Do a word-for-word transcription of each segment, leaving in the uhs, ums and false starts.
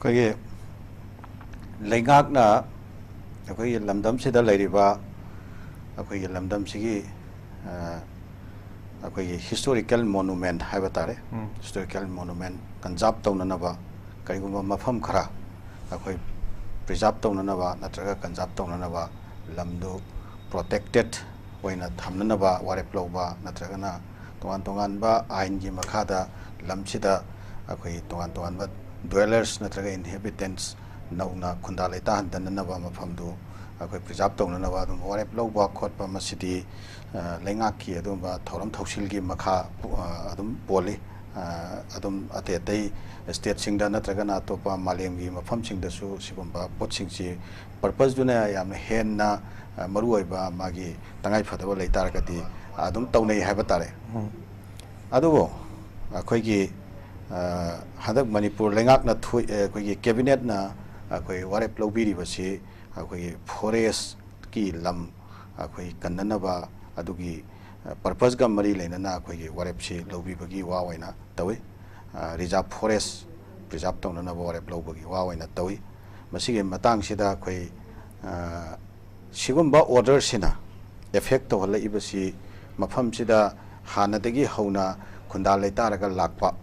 ꯑꯩꯈꯣꯏꯒꯤ ꯂꯩꯉꯥꯛꯅ ꯑꯩꯈꯣꯏꯒꯤ ꯂꯝꯗꯝꯁꯤꯗ ꯂꯩꯔꯤꯕ, ꯑꯩꯈꯣꯏꯒꯤ ꯂꯝꯗꯝꯁꯤꯒꯤ, ꯑ, ꯑꯩꯈꯣꯏꯒꯤ historical monument ꯍꯥꯏꯕ ꯇꯥꯔꯦ, ꯎꯝ꯫ Historical monument conserve ꯇꯧꯅꯅꯕ, ꯀꯔꯤꯒꯨꯝꯕ ꯃꯐꯝ ꯈꯔ ꯑꯩꯈꯣꯏ preserve ꯇꯧꯅꯅꯕ ꯅꯠꯇ꯭ꯔꯒ conserve ꯇꯧꯅꯅꯕ ꯂꯝꯗꯨ protected ꯑꯣꯏꯅ ꯊꯝꯅꯅꯕ ꯋꯥꯔꯦꯞ ꯂꯧꯕ, ꯅꯠꯇ꯭ꯔꯒꯅ ꯇꯣꯉꯥꯟ ꯇꯣꯉꯥꯟꯕ ꯑꯥꯏꯟꯒꯤ ꯃꯈꯥꯗ ꯂꯝꯁꯤꯗ ꯑꯩꯈꯣꯏ ꯇꯣꯉꯥꯟ ꯇꯣꯉꯥꯟꯕ dwellers ꯅꯠꯇ꯭ꯔꯒ inhabitants ꯅꯧꯅ ꯈꯨꯟꯗꯥ ꯂꯩꯇꯥꯍꯟꯗꯅꯅꯕ ꯃꯐꯝꯗꯨ ꯑꯩꯈꯣꯏ preserve ꯇꯧꯅꯅꯕ ꯑꯗꯨꯝ ꯋꯥꯔꯦꯞ ꯂꯧꯕ ꯈꯣꯠꯄ, ꯃꯁꯤꯗꯤ, ꯑ, ꯂꯩꯉꯥꯛꯀꯤ ꯑꯗꯨꯒꯨꯝꯕ ꯊꯧꯔꯝ ꯊꯧꯁꯤꯜꯒꯤ ꯃꯈꯥ, ꯑ, ꯑꯗꯨꯝ ꯄꯣꯜꯂꯤ꯫ ꯑ, ꯑꯗꯨꯝ ꯑꯇꯩ ꯑꯇꯩ stateꯁꯤꯡꯗ ꯅꯠꯇ꯭ꯔꯒꯅ ꯑꯇꯣꯞꯄ ꯃꯥꯂꯦꯝꯒꯤ ꯃꯐꯝꯁꯤꯡꯗꯁꯨ ꯁꯤꯒꯨꯝꯕ ꯄꯣꯠꯁꯤꯡꯁꯤ purposeꯗꯨꯅ ꯌꯥꯝꯅ ꯍꯦꯟꯅ, ꯑ, ꯃꯔꯨꯑꯣꯏꯕ ꯃꯥꯒꯤ ꯇꯉꯥꯏ ꯐꯗꯕ ꯂꯩ ꯇꯥꯔꯒꯗꯤ ꯑꯗꯨꯝ ꯇꯧꯅꯩ ꯍꯥꯏꯕ ꯇꯥꯔꯦ꯫ ꯎꯝ꯫ ꯑꯗꯨꯕꯨ ꯑꯩꯈꯣꯏꯒꯤ, ꯑ, ꯍꯟꯗꯛ ꯃꯅꯤꯄꯨꯔ ꯂꯩꯉꯥꯛꯅ ꯊꯣꯛ-, ꯑ, ꯑꯩꯈꯣꯏꯒꯤ cabinetꯅ ꯑꯩꯈꯣꯏ ꯋꯥꯔꯦꯞ ꯂꯧꯕꯤꯔꯤꯕꯁꯤ ꯑꯩꯈꯣꯏꯒꯤ forestꯀꯤ ꯂꯝ ꯑꯩꯈꯣꯏ ꯀꯟꯅꯅꯕ ꯑꯗꯨꯒꯤ, ꯑ, purposeꯀ ꯃꯔꯤ ꯂꯩꯅꯅ ꯑꯩꯈꯣꯏꯒꯤ ꯋꯥꯔꯦꯞꯁꯤ ꯂꯧꯕꯤꯕꯒꯤ ꯋꯥ ꯑꯣꯏꯅ ꯇꯧꯏ꯫ ꯑ, reserve forest preserve ꯇꯧꯅꯅꯕ ꯋꯥꯔꯦꯞ ꯂꯧꯕꯒꯤ ꯋꯥ ꯑꯣꯏꯅ ꯇꯧꯏ꯫ ꯃꯁꯤꯒꯤ ꯃꯇꯥꯡꯁꯤꯗ ꯑꯩꯈꯣꯏ, ꯑ, ꯁꯤꯒꯨꯝꯕ orderꯁꯤꯅ effect ꯇꯧꯍꯜꯂꯛꯏꯕꯁꯤ ꯃꯐꯝꯁꯤꯗ ꯍꯥꯟꯅꯗꯒꯤ ꯍꯧꯅ ꯈꯨꯟꯗꯥ ꯂꯩꯇꯥꯔꯒ ꯂꯥꯛꯄ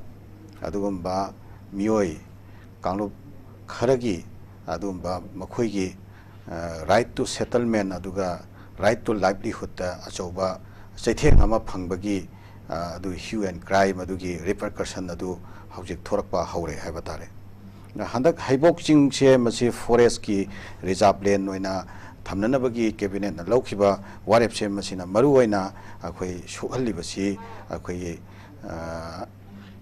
ꯑꯗꯨꯒꯨꯝꯕ ꯃꯤꯑꯣꯏ ꯀꯥꯡꯂꯨꯞ ꯈꯔꯒꯤ ꯑꯗꯨꯒꯨꯝꯕ ꯃꯈꯣꯏꯒꯤ, ꯑ, right to settlement ꯑꯗꯨꯒ right to livelihoodꯇ ꯑꯆꯧꯕ ꯆꯩꯊꯦꯡ ꯑꯃ ꯐꯪꯕꯒꯤ, ꯑ, ꯑꯗꯨ hue and cry ꯃꯗꯨꯒꯤ repercussion ꯑꯗꯨ ꯍꯧꯖꯤꯛ ꯊꯣꯔꯛꯄ ꯍꯧꯔꯦ ꯍꯥꯏꯕ ꯇꯥꯔꯦ꯫ ꯍꯟꯗꯛ ꯍꯩꯕꯣꯛ ꯆꯤꯡꯁꯦ ꯃꯁꯤ forestꯀꯤ reserve land ꯑꯣꯏꯅ ꯊꯝꯅꯅꯕꯒꯤ cabinetꯅ ꯂꯧꯈꯤꯕ ꯋꯥꯔꯦꯞꯁꯦ ꯃꯁꯤꯅ ꯃꯔꯨꯑꯣꯏꯅ ꯑꯩꯈꯣꯏ ꯁꯣꯛꯍꯜꯂꯤꯕꯁꯤ ꯑꯩꯈꯣꯏꯒꯤ, ꯑ,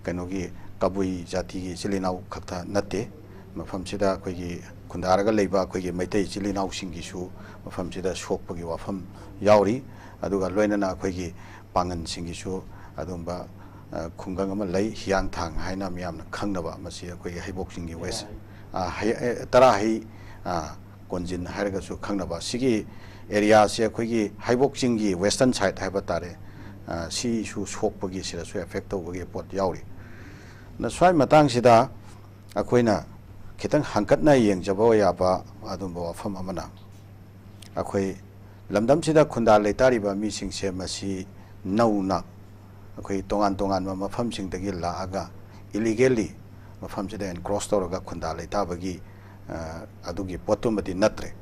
ꯀꯩꯅꯣꯒꯤ ꯀꯕꯨꯏ ꯖꯥꯇꯤꯒꯤ ꯏꯆꯤꯜ ꯏꯅꯥꯎ ꯈꯛꯇ ꯅꯠꯇꯦ, ꯃꯐꯝꯁꯤꯗ ꯑꯩꯈꯣꯏꯒꯤ ꯈꯨꯟꯗꯥꯔꯒ ꯂꯩꯕ ꯑꯩꯈꯣꯏꯒꯤ ꯃꯩꯇꯩ ꯏꯆꯤꯜ ꯏꯅꯥꯎꯁꯤꯡꯒꯤꯁꯨ ꯃꯐꯝꯁꯤꯗ ꯁꯣꯛꯄꯒꯤ ꯋꯥꯐꯝ ꯌꯥꯎꯔꯤ꯫ ꯑꯗꯨꯒ ꯂꯣꯏꯅꯅ ꯑꯩꯈꯣꯏꯒꯤ ꯄꯥꯡꯒꯟꯁꯤꯡꯒꯤꯁꯨ ꯑꯗꯨꯒꯨꯝꯕ, ꯑ, ꯈꯨꯡꯒꯪ ꯑꯃ ꯂꯩ, ꯍꯤꯌꯥꯡꯊꯥꯡ ꯍꯥꯏꯅ ꯃꯤꯌꯥꯝꯅ ꯈꯪꯅꯕ, ꯃꯁꯤ ꯑꯩꯈꯣꯏꯒꯤ ꯍꯩꯕꯣꯛ ꯆꯤꯡꯒꯤ west, ꯑ, ꯍꯩ-, ꯑ, ꯇꯔꯥꯍꯩ, ꯑ, ꯀꯣꯟꯖꯤꯟ ꯍꯥꯏꯔꯒꯁꯨ ꯈꯪꯅꯕ꯫ ꯁꯤꯒꯤ areaꯁꯦ ꯑꯩꯈꯣꯏꯒꯤ ꯍꯩꯕꯣꯛ ꯆꯤꯡꯒꯤ western side ꯍꯥꯏꯕ ꯇꯥꯔꯦ, ꯑ, ꯁꯤꯁꯨ ꯁꯣꯛꯄꯒꯤ, ꯁꯤꯗꯁꯨ effect ꯇꯧꯕꯒꯤ ꯄꯣꯠ ꯌꯥꯎꯔꯤ꯫ ꯑꯗꯨꯅ ꯁ꯭ꯋꯥꯏ ꯃꯇꯥꯡꯁꯤꯗ ꯑꯩꯈꯣꯏꯅ ꯈꯤꯇꯪ ꯍꯪꯀꯠꯅ ꯌꯦꯡꯖꯕ ꯌꯥꯕ ꯑꯗꯨꯝꯕ ꯋꯥꯐꯝ ꯑꯃꯅ, ꯑꯩꯈꯣꯏ ꯂꯝꯗꯝꯁꯤꯗ ꯈꯨꯟꯗꯥ ꯂꯩꯇꯥꯔꯤꯕ ꯃꯤꯁꯤꯡꯁꯦ ꯃꯁꯤ ꯅꯧꯅ ꯑꯩꯈꯣꯏ ꯇꯣꯉꯥꯟ ꯇꯣꯉꯥꯟꯕ ꯃꯐꯝꯁꯤꯡꯗꯒꯤ ꯂꯥꯛꯑꯒ illegally ꯃꯐꯝꯁꯤꯗ encroach ꯇꯧꯔꯒ ꯈꯨꯟꯗꯥ ꯂꯩꯇꯥꯕꯒꯤ, ꯑ, ꯑꯗꯨꯒꯤ ꯄꯣꯠꯇꯨꯃꯗꯤ ꯅꯠꯇ꯭ꯔꯦ꯫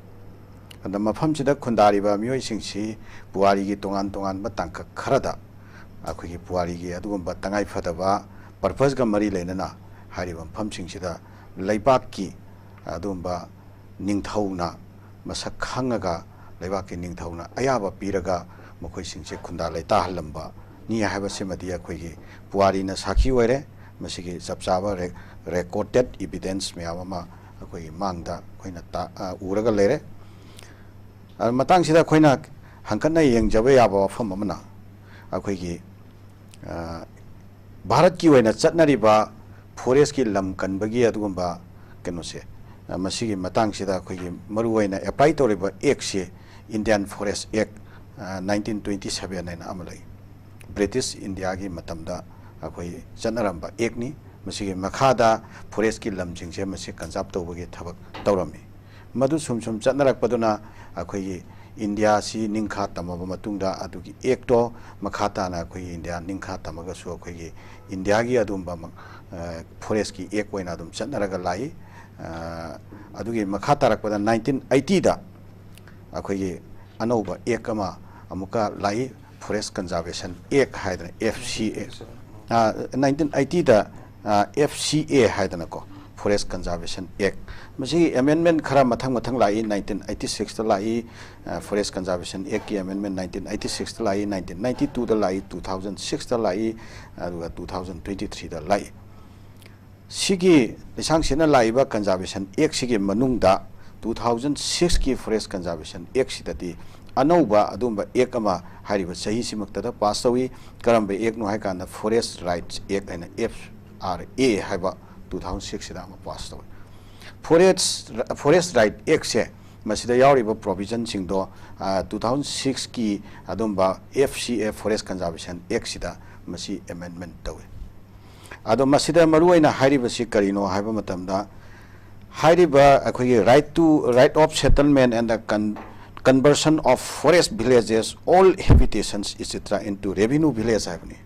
ꯑꯗ ꯃꯐꯝꯁꯤꯗ ꯈꯨꯟꯗꯥꯔꯤꯕ ꯃꯤꯑꯣꯏꯁꯤꯡꯁꯤ ꯄꯨꯋꯥꯔꯤꯒꯤ ꯇꯣꯉꯥꯟ ꯇꯣꯉꯥꯟꯕ ꯇꯥꯡꯀꯛ ꯈꯔꯗ ꯑꯩꯈꯣꯏꯒꯤ ꯄꯨꯋꯥꯔꯤꯒꯤ ꯑꯗꯨꯒꯨꯝꯕ ꯇꯉꯥꯏ ꯐꯗꯕ purpose ꯀ ꯃꯔꯤ ꯂꯩꯅꯅ ꯍꯥꯏꯔꯤꯕ ꯃꯐꯝꯁꯤꯡꯁꯤꯗ ꯂꯩꯕꯥꯛꯀꯤ ꯑꯗꯨꯒꯨꯝꯕ ꯅꯤꯡꯊꯧꯅ ꯃꯁꯛ ꯈꯪꯉꯒ, ꯂꯩꯕꯥꯛꯀꯤ ꯅꯤꯡꯊꯧꯅ ꯑꯌꯥꯕ ꯄꯤꯔꯒ ꯃꯈꯣꯏꯁꯤꯡꯁꯦ ꯈꯨꯟꯗꯥ ꯂꯩꯇꯥꯍꯜꯂꯝꯕꯅꯤ ꯍꯥꯏꯕꯁꯤꯃꯗꯤ ꯑꯩꯈꯣꯏꯒꯤ ꯄꯨꯋꯥꯔꯤꯅ ꯁꯥꯈꯤ ꯑꯣꯏꯔꯦ꯫ ꯃꯁꯤꯒꯤ ꯆꯞ ꯆꯥꯕ ꯔꯦ-, recorded evidence ꯃꯌꯥꯝ ꯑꯃ ꯑꯩꯈꯣꯏꯒꯤ ꯃꯥꯡꯗ ꯑꯩꯈꯣꯏꯅ ꯇꯥ-, ꯑ, ꯎꯔꯒ ꯂꯩꯔꯦ꯫ ꯑ, ꯃꯇꯥꯡꯁꯤꯗ ꯑꯩꯈꯣꯏꯅ ꯍꯪꯀꯠꯅ ꯌꯦꯡꯖꯕ ꯌꯥꯕ ꯋꯥꯐꯝ ꯑꯃꯅ, ꯑꯩꯈꯣꯏꯒꯤ, ꯑ, ꯚꯥꯔꯠꯀꯤ ꯑꯣꯏꯅ ꯆꯠꯅꯔꯤꯕ forest ꯀꯤ ꯂꯝ ꯀꯟꯕꯒꯤ ꯑꯗꯨꯒꯨꯝꯕ ꯀꯩꯅꯣꯁꯦ, ꯑ, ꯃꯁꯤꯒꯤ ꯃꯇꯥꯡꯁꯤꯗ ꯑꯩꯈꯣꯏꯒꯤ ꯃꯔꯨꯑꯣꯏꯅ apply ꯇꯧꯔꯤꯕ act ꯁꯤ Indian Forest Act, ꯑ, nineteen twenty seven ꯍꯥꯏꯅ ꯑꯃ ꯂꯩ꯫ British India ꯒꯤ ꯃꯇꯝꯗ ꯑꯩꯈꯣꯏ ꯆꯠꯅꯔꯝꯕ act ꯅꯤ꯫ ꯃꯁꯤꯒꯤ ꯃꯈꯥꯗ forest ꯀꯤ ꯂꯝꯁꯤꯡꯁꯦ ꯃꯁꯤ conserve ꯇꯧꯕꯒꯤ ꯊꯕꯛ ꯇꯧꯔꯝꯃꯤ꯫ ꯃꯗꯨ ꯁꯨꯝ ꯁꯨꯝ ꯆꯠꯅꯔꯛꯄꯗꯨꯅ ꯑꯩꯈꯣꯏꯒꯤ ꯏꯟꯗꯤꯌꯥꯁꯤ ꯅꯤꯡꯈꯥ ꯇꯝꯃꯕ ꯃꯇꯨꯡꯗ ꯑꯗꯨꯒꯤ act ꯇꯣ ꯃꯈꯥ ꯇꯥꯅ ꯑꯩꯈꯣꯏꯒꯤ ꯏꯟꯗꯤꯌꯥ ꯅꯤꯡꯈꯥ ꯇꯝꯃꯒꯁꯨ ꯑꯩꯈꯣꯏꯒꯤ ꯏꯟꯗꯤꯌꯥꯒꯤ ꯑꯗꯨꯒꯨꯝꯕ ꯃ-, ꯑ, forest ꯀꯤ act ꯑꯣꯏꯅ ꯑꯗꯨꯝ ꯆꯠꯅꯔꯒ ꯂꯥꯛꯏ꯫ ꯑ, ꯑꯗꯨꯒꯤ ꯃꯈꯥ ꯇꯥꯔꯛꯄꯗ nineteen eighty ꯗ ꯑꯩꯈꯣꯏꯒꯤ ꯑꯅꯧꯕ act ꯑꯃ ꯑꯃꯨꯛꯀ ꯂꯥꯛꯏ, Forest Conservation Act ꯍꯥꯏꯗꯅ, F C A꯫ ꯑ, nineteen eighty ꯗ, ꯑ, F C A ꯍꯥꯏꯗꯅꯀꯣ, Forest Conservation Act꯫ ꯃꯁꯤꯒꯤ amendment ꯈꯔ ꯃꯊꯪ ꯃꯊꯪ ꯂꯥꯛꯏ, nineteen eighty six ꯇ ꯂꯥꯛꯏ, ꯑ, Forest Conservation Act ꯀꯤ amendment nineteen eighty six ꯇ ꯂꯥꯛꯏ, nineteen ninety two ꯗ ꯂꯥꯛꯏ, two thousand six ꯇ ꯂꯥꯛꯏ, ꯑꯗꯨꯒ two thousand twenty three ꯗ ꯂꯥꯛꯏ꯫ ꯁꯤꯒꯤ ꯂꯤꯁꯥꯡꯁꯤꯠꯅ ꯂꯥꯛꯏꯕ Conservation Act ꯁꯤꯒꯤ ꯃꯅꯨꯡꯗ two thousand six ꯀꯤ Forest Conservation Act ꯁꯤꯗꯗꯤ ꯑꯅꯧꯕ ꯑꯗꯨꯒꯨꯝꯕ act ꯑꯃ ꯍꯥꯏꯔꯤꯕ ꯆꯍꯤꯁꯤꯃꯛꯇꯗ pass ꯇꯧꯏ꯫ ꯀꯔꯝꯕ act ꯅꯣ ꯍꯥꯏ ꯀꯥꯟꯗ Forest Rights Act ꯍꯥꯏꯅ, F R A ꯍꯥꯏꯕ, two thousand six ꯁꯤꯗ ꯑꯃ pass ꯇꯧꯏ꯫ Forest, Forest Right Act ꯁꯦ, ꯃꯁꯤꯗ ꯌꯥꯎꯔꯤꯕ provision ꯁꯤꯡꯗꯣ, ꯑ, two thousand six ꯀꯤ ꯑꯗꯨꯝꯕ F C A, Forest Conservation Act ꯁꯤꯗ ꯃꯁꯤ amendment ꯇꯧꯏ꯫ ꯑꯗꯣ ꯃꯁꯤꯗ ꯃꯔꯨꯑꯣꯏꯅ ꯍꯥꯏꯔꯤꯕꯁꯤ ꯀꯔꯤꯅꯣ ꯍꯥꯏꯕ ꯃꯇꯝꯗ, ꯍꯥꯏꯔꯤꯕ ꯑꯩꯈꯣꯏꯒꯤ right to, right of settlement and the con- conversion of forest villages, all habitations, et cetera into revenue village ꯍꯥꯏꯕꯅꯤ꯫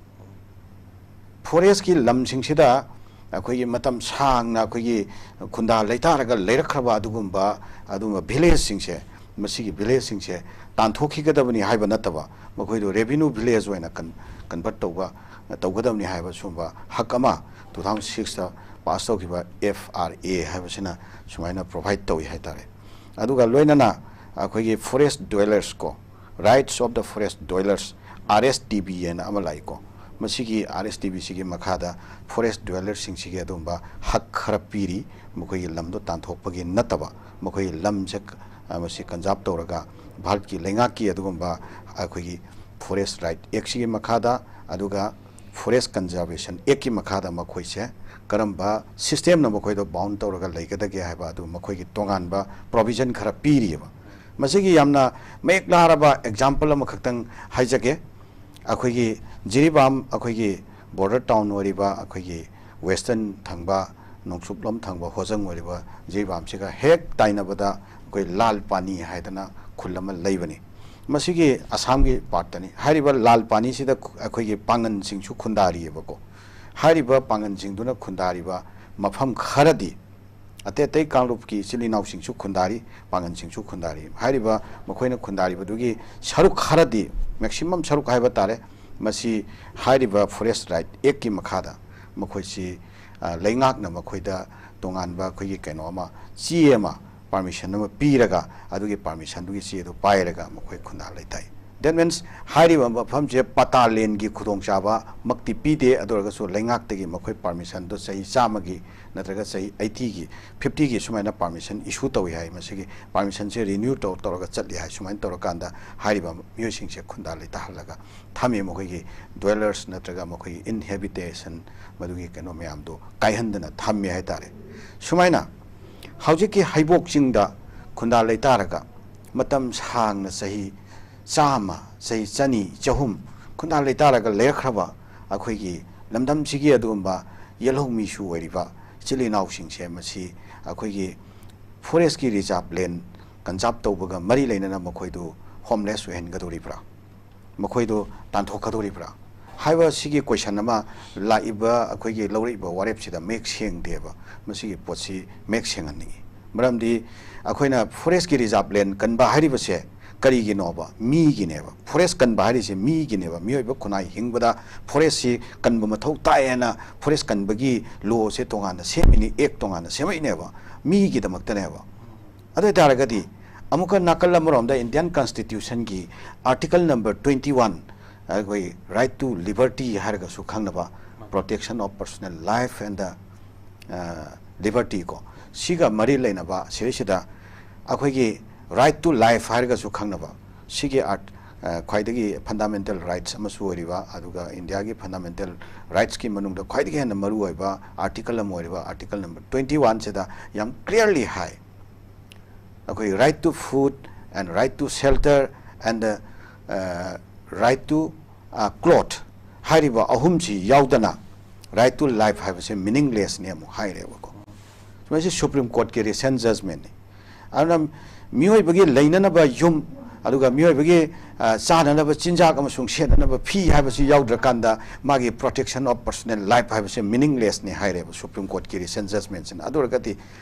ꯐꯣꯔꯦꯁꯀꯤ ꯂꯝꯁꯤꯡꯁꯤꯗ ꯑꯩꯈꯣꯏꯒꯤ ꯃꯇꯝ ꯁꯥꯡꯅ ꯑꯩꯈꯣꯏꯒꯤ ꯈꯨꯟꯗꯥ ꯂꯩꯇꯥꯔꯒ ꯂꯩꯔꯛꯈ꯭ꯔꯕ ꯑꯗꯨꯒꯨꯝꯕ, ꯑꯗꯨꯒꯨꯝꯕ ꯚꯤꯂꯦꯖꯁꯤꯡꯁꯦ, ꯃꯁꯤꯒꯤ ꯚꯤꯂꯦꯖꯁꯤꯡꯁꯦ ꯇꯥꯟꯊꯣꯛꯈꯤꯒꯗꯕꯅꯤ ꯍꯥꯏꯕ ꯅꯠꯇꯕ, ꯃꯈꯣꯏꯗꯨ ꯔꯦꯚꯤꯅ꯭ꯌꯨ ꯚꯤꯂꯦꯖ ꯑꯣꯏꯅ ꯀꯟ- ꯀꯟꯚꯔꯠ ꯇꯧꯕ, ꯇꯧꯒꯗꯕꯅꯤ ꯍꯥꯏꯕ ꯁꯤꯒꯨꯝꯕ ꯍꯛ ꯑꯃ ꯇꯨ ꯊꯥꯎꯖꯟ ꯁꯤꯛꯁꯇ ꯄꯥꯁ ꯇꯧꯈꯤꯕ ꯑꯦꯐ ꯑꯥꯔ ꯑꯦ ꯍꯥꯏꯕꯁꯤꯅ ꯁꯨꯃꯥꯏꯅ ꯄ꯭ꯔꯣꯚꯥꯏꯠ ꯇꯧꯏ ꯍꯥꯏꯇꯥꯔꯦ꯫ ꯑꯗꯨꯒ ꯂꯣꯏꯅꯅ ꯑꯩꯈꯣꯏꯒꯤ ꯐꯣꯔꯦꯁ ꯗ꯭ꯋꯦꯂꯔꯁ ꯀꯣ, Rights of the Forest Dwellers, R S D B ꯍꯥꯏꯅ ꯑꯃ ꯂꯥꯛꯏꯀꯣ꯫ ꯃꯁꯤꯒꯤ ꯑꯥꯔ ꯑꯦꯁ ꯗꯤ ꯕꯤꯁꯤꯒꯤ ꯃꯈꯥꯗ ꯐꯣꯔꯦꯁ ꯗ꯭ꯋꯦꯂꯔꯁꯤꯡꯁꯤꯒꯤ ꯑꯗꯨꯒꯨꯝꯕ ꯍꯛ ꯈꯔ ꯄꯤꯔꯤ, ꯃꯈꯣꯏꯒꯤ ꯂꯝꯗꯣ ꯇꯥꯟꯊꯣꯛꯄꯒꯤ ꯅꯠꯇꯕ, ꯃꯈꯣꯏꯒꯤ ꯂꯝꯁꯦ, ꯑ, ꯃꯁꯤ ꯀꯟꯖꯥꯔꯕ ꯇꯧꯔꯒ ꯚꯥꯔꯠꯀꯤ ꯂꯩꯉꯥꯛꯀꯤ ꯑꯗꯨꯒꯨꯝꯕ ꯑꯩꯈꯣꯏꯒꯤ ꯐꯣꯔꯦꯁ ꯔꯥꯏꯠ ꯑꯦꯛꯁꯤꯒꯤ ꯃꯈꯥꯗ, ꯑꯗꯨꯒ ꯐꯣꯔꯦꯁ ꯀꯟꯖꯥꯔꯕꯦꯁꯟ ꯑꯦꯛꯀꯤ ꯃꯈꯥꯗ ꯃꯈꯣꯏꯁꯦ ꯀꯔꯝꯕ ꯁꯤꯁꯇꯦꯝꯅ ꯃꯈꯣꯏꯗꯣ ꯕꯥꯎꯟ ꯇꯧꯔꯒ ꯂꯩꯒꯗꯒꯦ ꯍꯥꯏꯕ ꯑꯗꯨ ꯃꯈꯣꯏꯒꯤ ꯇꯣꯉꯥꯟꯕ ꯄ꯭ꯔꯣꯚꯤꯖꯟ ꯈꯔ ꯄꯤꯔꯤꯑꯕ꯫ ꯃꯁꯤꯒꯤ ꯌꯥꯝꯅ ꯃꯌꯦꯛ ꯂꯥꯔꯕ ꯑꯦꯛꯖꯥꯝꯄꯜ ꯑꯃꯈꯛꯇꯪ ꯍꯥꯏꯖꯒꯦ꯫ ꯑꯩꯈꯣꯏꯒꯤ ꯖꯤꯔꯤꯕꯥꯝ, ꯑꯩꯈꯣꯏꯒꯤ ꯕꯣꯔꯗꯔ ꯇꯥꯎꯟ ꯑꯣꯏꯔꯤꯕ, ꯑꯩꯈꯣꯏꯒꯤ ꯋꯦꯁꯇꯔꯟ ꯊꯪꯕ, ꯅꯣꯡꯆꯨꯞꯂꯣꯝ ꯊꯪꯕ ꯍꯣꯖꯪ ꯑꯣꯏꯔꯤꯕ ꯖꯤꯔꯤꯕꯥꯝꯁꯤꯒ ꯍꯦꯛ ꯇꯥꯏꯅꯕꯗ ꯑꯩꯈꯣꯏ ꯂꯥꯜ ꯄꯥꯅꯤ ꯍꯥꯏꯗꯅ ꯈꯨꯜ ꯑꯃ ꯂꯩꯕꯅꯤ꯫ ꯃꯁꯤꯒꯤ ꯑꯁꯥꯝꯒꯤ ꯄꯥꯔꯠꯇꯅꯤ꯫ ꯍꯥꯏꯔꯤꯕ ꯂꯥꯜ ꯄꯥꯅꯤꯁꯤꯗ ꯈꯨ-, ꯑꯩꯈꯣꯏꯒꯤ ꯄꯥꯡꯒꯟꯁꯤꯡꯁꯨ ꯈꯨꯟꯗꯥꯔꯤꯑꯕꯀꯣ꯫ ꯍꯥꯏꯔꯤꯕ ꯄꯥꯡꯒꯟꯁꯤꯡꯗꯨꯅ ꯈꯨꯟꯗꯥꯔꯤꯕ ꯃꯐꯝ ꯈꯔꯗꯤ, ꯑꯇꯩ ꯑꯇꯩ ꯀꯥꯡꯂꯨꯞꯀꯤ ꯏꯆꯤꯜ ꯏꯅꯥꯎꯁꯤꯡꯁꯨ ꯈꯨꯟꯗꯥꯔꯤ, ꯄꯥꯡꯒꯟꯁꯤꯡꯁꯨ ꯈꯨꯟꯗꯥꯔꯤ꯫ ꯍꯥꯏꯔꯤꯕ ꯃꯈꯣꯏꯅ ꯈꯨꯟꯗꯥꯔꯤꯕꯗꯨꯒꯤ ꯁꯔꯨꯛ ꯈꯔꯗꯤ, ꯃꯦꯛꯁꯤꯃꯝ ꯁꯔꯨꯛ ꯍꯥꯏꯕ ꯇꯥꯔꯦ, ꯃꯁꯤ ꯍꯥꯏꯔꯤꯕ ꯐꯣꯔꯦꯁ ꯔꯥꯏꯠ ꯑꯦꯛꯀꯤ ꯃꯈꯥꯗ ꯃꯈꯣꯏꯁꯤ, ꯑ, ꯂꯩꯉꯥꯛꯅ ꯃꯈꯣꯏꯗ ꯇꯣꯉꯥꯟꯕ ꯑꯩꯈꯣꯏꯒꯤ ꯀꯩꯅꯣ ꯑꯃ, ꯆꯦ ꯑꯃ, ꯄꯥꯔꯃꯤꯁꯟ ꯑꯃ ꯄꯤꯔꯒ, ꯑꯗꯨꯒꯤ ꯄꯥꯔꯃꯤꯁꯟꯗꯨꯒꯤ ꯆꯦꯗꯨ ꯄꯥꯏꯔꯒ ꯃꯈꯣꯏ ꯈꯨꯟꯗꯥ ꯂꯩꯇꯥꯏ꯫ That means, ꯍꯥꯏꯔꯤꯕ ꯃꯐꯝꯁꯦ ꯄꯇꯥ ꯂꯦꯟꯒꯤ ꯈꯨꯗꯣꯡꯆꯥꯕ ꯃꯛꯇꯤ ꯄꯤꯗꯦ, ꯑꯗꯨ ꯑꯣꯏꯔꯒꯁꯨ ꯂꯩꯉꯥꯛꯇꯒꯤ ꯃꯈꯣꯏ ꯄꯥꯔꯃꯤꯁꯟꯗꯣ ꯆꯍꯤ ꯆꯥꯝꯃꯒꯤ ꯅꯠꯇ꯭ꯔꯒ ꯆꯍꯤ ꯑꯩꯠꯇꯤꯒꯤ, ꯐꯤꯐꯇꯤꯒꯤ ꯁꯨꯃꯥꯏꯅ ꯄꯥꯔꯃꯤꯁꯟ ꯏꯁꯨ ꯇꯧꯏ ꯍꯥꯏ꯫ ꯃꯁꯤꯒꯤ ꯄꯥꯔꯃꯤꯁꯟꯁꯦ ꯔꯤꯅ꯭ꯌꯨ ꯇꯧ-, ꯇꯧꯔꯒ ꯆꯠꯂꯤ ꯍꯥꯏ꯫ ꯁꯨꯃꯥꯏꯅ ꯇꯧꯔꯀꯥꯟꯗ ꯍꯥꯏꯔꯤꯕ ꯃꯤꯑꯣꯏꯁꯤꯡꯁꯦ ꯈꯨꯟꯗꯥ ꯂꯩꯇꯥꯍꯜꯂꯒ ꯊꯝꯃꯤ, ꯃꯈꯣꯏꯒꯤ ꯗ꯭ꯋꯦꯂꯔꯁ ꯅꯠꯇ꯭ꯔꯒ ꯃꯈꯣꯏꯒꯤ ꯏꯟꯍꯦꯕꯤꯇꯦꯁꯟ, ꯃꯗꯨꯒꯤ ꯀꯩꯅꯣ ꯃꯌꯥꯝꯗꯣ ꯀꯥꯏꯍꯟꯗꯅ ꯊꯝꯃꯤ ꯍꯥꯏꯇꯥꯔꯦ꯫ ꯁꯨꯃꯥꯏꯅ ꯍꯧꯖꯤꯛꯀꯤ ꯍꯩꯕꯣꯛ ꯆꯤꯡꯗ ꯈꯨꯟꯗꯥ ꯂꯩꯇꯥꯔꯒ ꯃꯇꯝ ꯁꯥꯡꯅ, ꯆꯍꯤ ꯆꯥꯝꯃ, ꯆꯍꯤ ꯆꯅꯤ, ꯆꯍꯨꯝ ꯈꯨꯟꯗꯥ ꯂꯩꯇꯥꯔꯒ ꯂꯩꯔꯛꯈ꯭ꯔꯕ ꯑꯩꯈꯣꯏꯒꯤ ꯂꯝꯗꯝꯁꯤꯒꯤ ꯑꯗꯨꯒꯨꯝꯕ ꯌꯦꯜꯍꯧꯃꯤꯁꯨ ꯑꯣꯏꯔꯤꯕ ꯏꯆꯤꯜ ꯏꯅꯥꯎꯁꯤꯡꯁꯦ ꯃꯁꯤ ꯑꯩꯈꯣꯏꯒꯤ ꯐꯣꯔꯦꯁꯀꯤ ꯔꯤꯖꯥꯔꯚ ꯂꯦꯟ ꯀꯟꯖꯥꯔꯚ ꯇꯧꯕꯒ ꯃꯔꯤ ꯂꯩꯅꯅ ꯃꯈꯣꯏꯗꯨ ꯍꯣꯝꯂꯦꯁ ꯑꯣꯏꯍꯟꯒꯗꯧꯔꯤꯕ꯭ꯔꯥ, ꯃꯈꯣꯏꯗꯨ ꯇꯥꯟꯊꯣꯛꯀꯗꯧꯔꯤꯕ꯭ꯔꯥ ꯍꯥꯏꯕ ꯁꯤꯒꯤ ꯀꯣꯏꯁꯟ ꯑꯃ ꯂꯥꯛꯏꯕ ꯑꯩꯈꯣꯏꯒꯤ ꯂꯧꯔꯛꯏꯕ ꯋꯥꯔꯦꯞꯁꯤꯗ ꯃꯌꯦꯛ ꯁꯦꯡꯗꯦꯕ꯫ ꯃꯁꯤꯒꯤ ꯄꯣꯠꯁꯤ ꯃꯌꯦꯛ ꯁꯦꯡꯍꯟꯅꯤꯡꯏ꯫ ꯃꯔꯝꯗꯤ ꯑꯩꯈꯣꯏꯅ ꯐꯣꯔꯦꯁꯀꯤ ꯔꯤꯖꯥꯔꯚ ꯂꯦꯟ ꯀꯟꯕ ꯍꯥꯏꯔꯤꯕꯁꯦ ꯀꯔꯤꯒꯤꯅꯣꯕ? ꯃꯤꯒꯤꯅꯦꯕ꯫ ꯐꯣꯔꯦꯁ ꯀꯟꯕ ꯍꯥꯏꯔꯤꯁꯦ ꯃꯤꯒꯤꯅꯦꯕ꯫ ꯃꯤꯑꯣꯏꯕ ꯈꯨꯟꯅꯥꯏ ꯍꯤꯡꯕꯗ ꯐꯣꯔꯦꯁꯁꯤ ꯀꯟꯕ ꯃꯊꯧ ꯇꯥꯏ ꯍꯥꯏꯅ ꯐꯣꯔꯦꯁ ꯀꯟꯕꯒꯤ ꯂꯣꯁꯦ ꯇꯣꯉꯥꯟꯅ ꯁꯦꯝꯃꯤꯅꯤ, ꯑꯦꯛ ꯇꯣꯉꯥꯟꯅ ꯁꯦꯝꯃꯛꯏꯅꯦꯕ, ꯃꯤꯒꯤꯗꯃꯛꯇꯅꯦꯕ꯫ ꯑꯗꯨ ꯑꯣꯏꯇꯥꯔꯒꯗꯤ ꯑꯃꯨꯛꯀ ꯅꯥꯀꯜ ꯑꯃꯔꯣꯝꯗ ꯏꯟꯗꯤꯌꯥꯟ ꯀꯟꯁꯇꯤꯇ꯭ꯌꯨꯁꯟꯒꯤ ꯑꯥꯔꯇꯤꯀꯜ ꯅꯝꯕꯔ ꯇ꯭ꯋꯦꯟꯇꯤ ꯋꯥꯟ, ꯑꯩꯈꯣꯏ right to liberty ꯍꯥꯏꯔꯒꯁꯨ ꯈꯪꯅꯕ, protection of personal life and the liberty ꯀꯣ, ꯁꯤꯒ ꯃꯔꯤ ꯂꯩꯅꯕ ꯁꯤꯗꯩꯁꯤꯗ ꯑꯩꯈꯣꯏꯒꯤ right to life ꯍꯥꯏꯔꯒꯁꯨ ꯈꯪꯅꯕ, ꯁꯤꯒꯤ ꯑꯥꯔꯠ ꯈ꯭ꯋꯥꯏꯗꯒꯤ ꯐꯟꯗꯥꯃꯦꯟꯇꯦꯜ ꯔꯥꯏꯠꯁ ꯑꯃꯁꯨ ꯑꯣꯏꯔꯤꯕ, ꯑꯗꯨꯒ ꯏꯟꯗꯤꯌꯥꯒꯤ ꯐꯟꯗꯥꯃꯦꯟꯇꯦꯜ ꯔꯥꯏꯠꯁꯀꯤ ꯃꯅꯨꯡꯗ ꯈ꯭ꯋꯥꯏꯗꯒꯤ ꯍꯦꯟꯅ ꯃꯔꯨ ꯑꯣꯏꯕ ꯑꯥꯔꯇꯤꯀꯜ ꯑꯃ ꯑꯣꯏꯔꯤꯕ ꯑꯥꯔꯇꯤꯀꯜ ꯅꯝꯕꯔ ꯇ꯭ꯋꯦꯟꯇꯤ ꯋꯥꯟꯁꯤꯗ ꯌꯥꯝ clearly ꯍꯥꯏ, ꯑꯩꯈꯣꯏ right to food and right to shelter and the right to cloth ꯍꯥꯏꯔꯤꯕ ꯑꯍꯨꯝꯁꯤ ꯌꯥꯎꯗꯅ right to life ꯍꯥꯏꯕꯁꯦ ꯃꯤꯅꯤꯡꯂꯦꯁꯅꯦ ꯑꯃꯨꯛ ꯍꯥꯏꯔꯦꯕꯀꯣ꯫ ꯁꯨꯃꯥꯏꯅ ꯁꯤ ꯁꯨꯄ꯭ꯔꯤꯝ ꯀꯣꯔꯠꯀꯤ ꯔꯤꯁꯦꯟ ꯖꯖꯃꯦꯟꯅꯤ꯫ ꯑꯗꯨꯅ ꯃꯤꯑꯣꯏꯕꯒꯤ ꯂꯩꯅꯅꯕ ꯌꯨꯝ, ꯑꯗꯨꯒ ꯃꯤꯑꯣꯏꯕꯒꯤ ꯆꯥꯅꯅꯕ ꯆꯤꯟꯖꯥꯛ ꯑꯃꯁꯨꯡ ꯁꯦꯠꯅꯅꯕ ꯐꯤ ꯍꯥꯏꯕꯁꯤ ꯌꯥꯎꯗ꯭ꯔꯀꯥꯟꯗ ꯃꯥꯒꯤ protection of personal life ꯍꯥꯏꯕꯁꯦ ꯃꯤꯅꯤꯡꯂꯦꯁꯅꯤ ꯍꯥꯏꯔꯦꯕ ꯁꯨꯄ꯭ꯔꯤꯝ ꯀꯣꯔꯠꯀꯤ ꯔꯤꯁꯦꯟ ꯖꯖꯃꯦꯟꯁꯤꯅ꯫ ꯑꯗꯨ ꯑꯣꯏꯔꯒꯗꯤ